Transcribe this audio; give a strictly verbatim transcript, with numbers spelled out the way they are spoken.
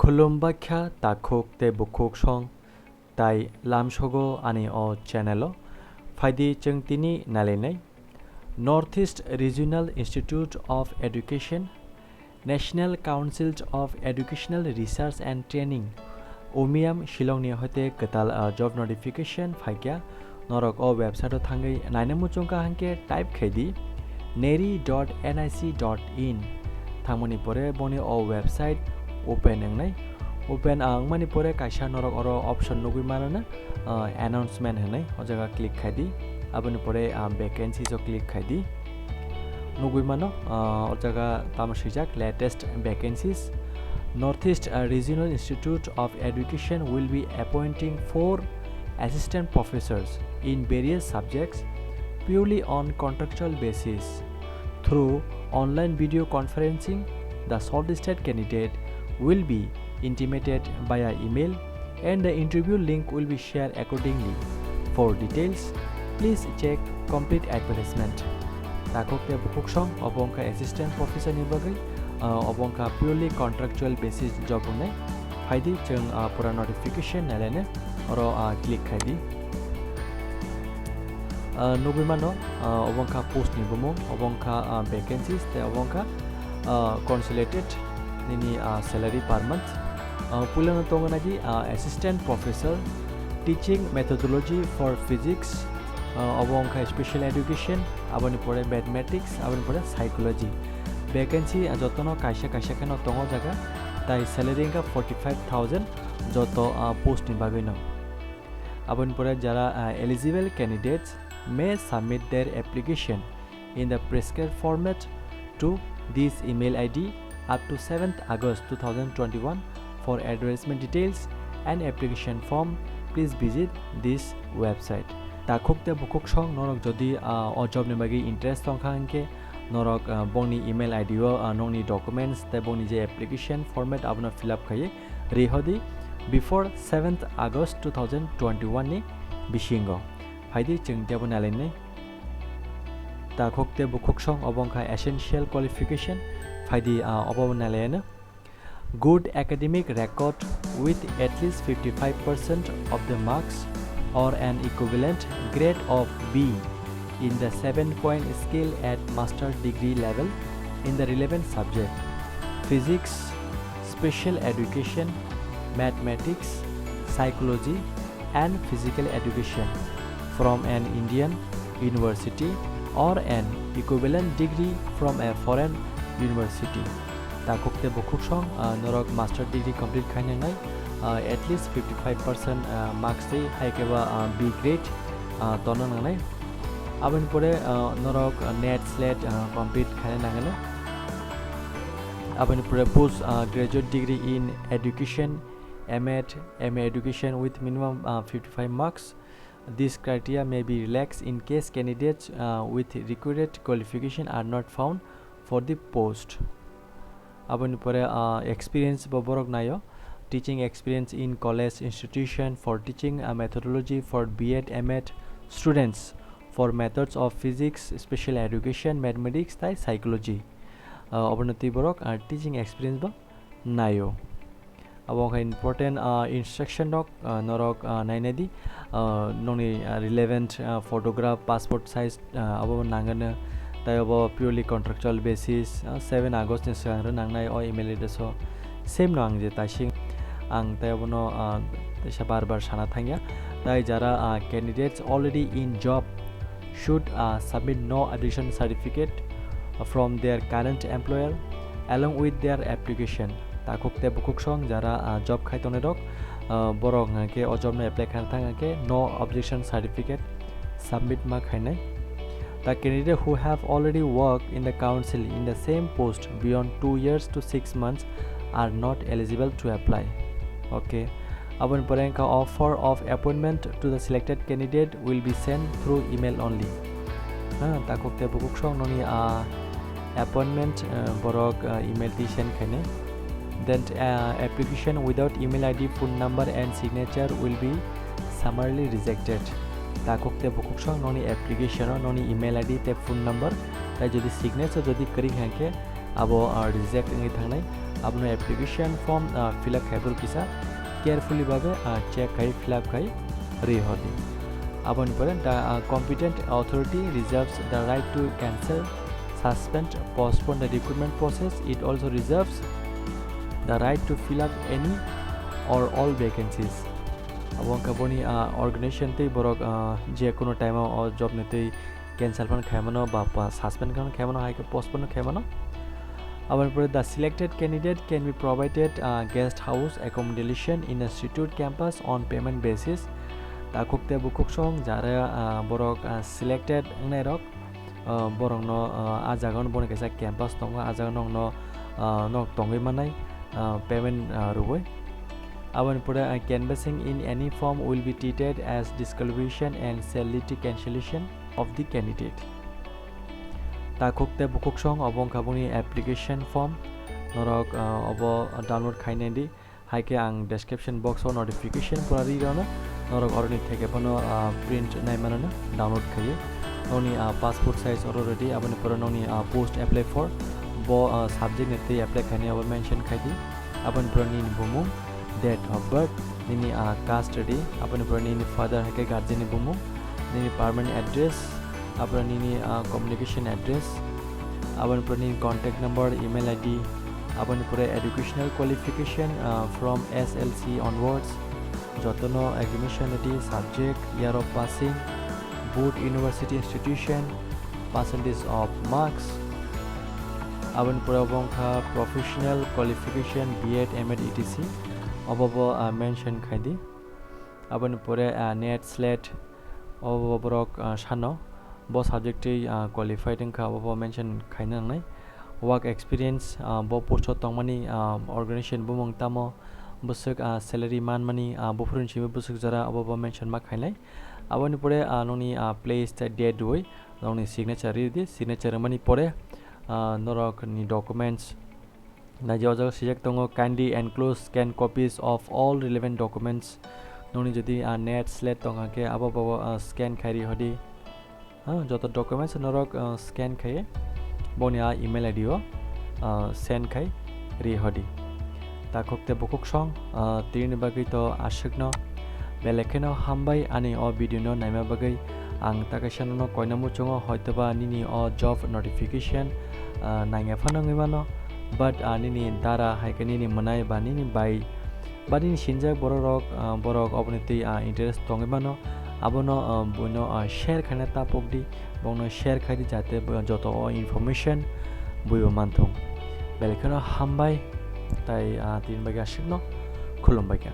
Khulumbaikha takhuk tei bukhuk song tai lamsogo ani o channel o. Phaidi chwng tini nailainai. North East Regional Institute of Education, National Council of Educational Research and Training, umiam Shillong ni hoite kwtal, ah, job notification phaikya. Norok o website o thangwi naina muchungkha hwnkhe type khaidi neri dot N I C dot in. Thangmani pore boni o website open wngnai. Open, ah, wngmani pore kaisa norok oro option nugwi mano na, ah, announcement hwnwi. O jaga click khaidi. Aboni pore, ah, vacancies o click khaidi. Nugwi mano, ah, o jaga tamo swijak latest vacancies. North East, ah, Regional Institute of Education will be appointing four assistant professors in various subjects purely on contractual basis. Through online video conferencing, the shortlisted candidate will be intimated via email and the interview link will be shared accordingly. For details, please check complete advertisement. Takhuk tei bukhuk song, obo wngkha assistant professor ni bagwi, ah, obo wngkha purely contractual basis job wngnai. Phaidi chwng, ah, pura notification nailainai, oro, ah, click khaidi. Ah, nugwi mano, ah, obo wngkha post ni bumung, obo wngkha, ah, vacancies, tei obo wngkha, ah, consolidated nini, ah, salary per month. Ah, puilano tongo naidi, ah, assistant professor, teaching methodology for physics, ah, obo wngkha special education, aboni pore mathematics, aboni pore psychology. Vacancy, ah, jotono kaisa kaisa kheno tongo jaga, tai salary wngkha forty five thousand joto, ah, post ni bagwino. Aboni pore jara, ah, eligible candidates may submit their application in the prescribed format to this email I D up to seventh August two thousand twenty-one. For advertisement details and application form, please visit this website. Takhuk tei bukhuk song norok jodi, ah, o job ni bagwi interest tongkha hwnkhe norok, ah, bongni email I D o, ah, nokni documents tei bongni je application format abono fill up khaiwi rihodi before seventh August two thousand twenty-one ni bisingo. Phaidi chwng tebo nailainai. Takhuk tei bukhuk song obo wngkha essential qualification. Phaidi, ah, obo nailaino. Good academic record with at least fifty-five percent of the marks or an equivalent grade of B in the seven point scale at master degree level in the relevant subject, physics, special education, mathematics, psychology, and physical education from an Indian university or an equivalent degree from a foreign university. Takhuk tei bukhuk song, ah, norok master degree complete khainai nai, ah, at least fifty five percent, ah, marks tei hai khe ba, ah, B grade, ah, tona nangnai. Aboni pore, ah, norok, ah, NET, SLET, ah, complete khainai nangano. Aboni pore post, ah, graduate degree in education, M Ed, M A education with minimum, uh, fifty-five marks. This criteria may be relaxed in case candidates, uh, with requisite qualification are not found for the post. Aboni pore, uh, experience bo borok naio. Teaching experience in college institution for teaching a methodology for B Ed, M Ed students for methods of physics, special education, mathematics tai psychology. Uh, obono twi borok, uh, teaching experience bo naio. Abo wngkha important, ah, instruction rok, ah, norok, ah, nainai di, ah, nokni, ah, relevant, ah, photograph, passport size, ah, abo nangano, tai abo purely contractual basis, ah, seven August ni swkang rw nangnai o email address o. Same no ang je taising ang tai abono, ah, teisa bar bar sana thangya. Tai jara, ah, candidates already in job should, uh, submit no addition certificate from their current employer along with their application. Takhuk tei bukhuk song jara, uh, job khai tongnai rok, uh, borok hwnkhe o job no apply khaina thang hwnkhe no objection certificate submit ma khainai. The candidate who have already worked in the council in the same post beyond two years to six months are not eligible to apply. Okay. Aboni pore wngkha offer of appointment to the selected candidate will be sent through email only. Ha, takhuk tei bukhuk song noni, ah, appointment, ah, borok, ah, email twi send khainai. Then, ah, application without email I D, phone number and signature will be summarily rejected. Takhuk tei bukhuk song noni application o noni email I D tei phone number tai jodi signature jodi kwrwi hwnkhe abo, ah, reject wngwi thangnai. Abono application form, ah, fill up khaibwrwi kisa carefully babe, ah, check khai fill up khai rwi hodi. Aboni pore the, ah, competent authority reserves the right to cancel, suspend, postpone the recruitment process. It also reserves the right to fill up any or all vacancies. Abo wngkha boni, ah, organization tei borok, ah, je kuno time o o job ni twi cancel phano khaimano ba, ba suspend phano khaimano, hai khe postpone khaimano. Aboni pore the selected candidate can be provided, uh, guest house accommodation in a secured campus on payment basis. Takhuk tei bukhuk song jara, uh, borok, uh, selected wngnai rok, uh, borokno, uh, a jaga no boni kaisa campus tongo, a jaga no, uh, nok tongwi manai, uh, payment, uh, rwui. Aboni pore, uh, canvassing in any form will be treated as disqualification and shall lead to cancellation of the candidate. Takhuk tei bukhuk song obo wngkha boni application form, norok, uh, obo download khainai di, hai khe ang description box o notification pura ri rwno, norok oroni theke bono, uh, print nai manano download khaiwi. Noni, uh, passport size oro ready, aboni pore noni, uh, post apply for bo, uh, subject ni twi apply khainai abo mention khai di. Aboni pore nini bumung, date of birth, nini, ah, caste ready, aboni pore nini father hai khe guardian ni bumung, nini permanent address, aboni nini, ah, communication address, aboni pore nini contact number, email I D, aboni pore educational qualification, ah, from S L C onwards, jotono examination ready, subject, year of passing, board, university, institution, percentage of marks, aboni pore obo wngkha professional qualification, B Ed, M Ed, et cetera. Obo bo, ah, mention khai di. Aboni pore, ah, NET, SLET, obo borok, ah, sano bo subject twi, ah, qualified wngkha, obo bo mention khaina nangnai. Work experience, ah, bo post o tongmani, ah, organization bumung tamo, bwswk, ah, salary manmani, ah, buphuruni simi bwswk jora, obo bo mention ma khainai. Aboni pore, ah, nokni, ah, place tei date rwui nokni signature rw di, signature rwmani pore, ah, norokni documents naidi o jaga swijak tongo, "Kindly enclose scanned copies of all relevant documents." Nokni jodi, ah, NET, SLET tong kha khe abo bo, ah, scan khai rw hodi. Ah, joto documents norok, ah, scan khai boni a email I D o, ah, send khai rw hodi. Takhuk tei bukhuk song, ah, tini bagwi to aswkno. Belai kheno hambai ani o video no naima bagwi. Ang ta kaisa nono koina muchungo, hoitoba nini o job notification, ah, nangya phano wngwi mano, but, ah, nini dara hai khe nini mwnai ba nini bai ba nini sinjak borok rok, ah, borok oboni twi, ah, interest tongwi mano, abono, ah, buino, ah, share khaina ta pok di, bongno share khai di, jate bo joto o information buibo manthung. Belai kheno hambai, tai, ah, tini bagwi aswkno khulumbai kha.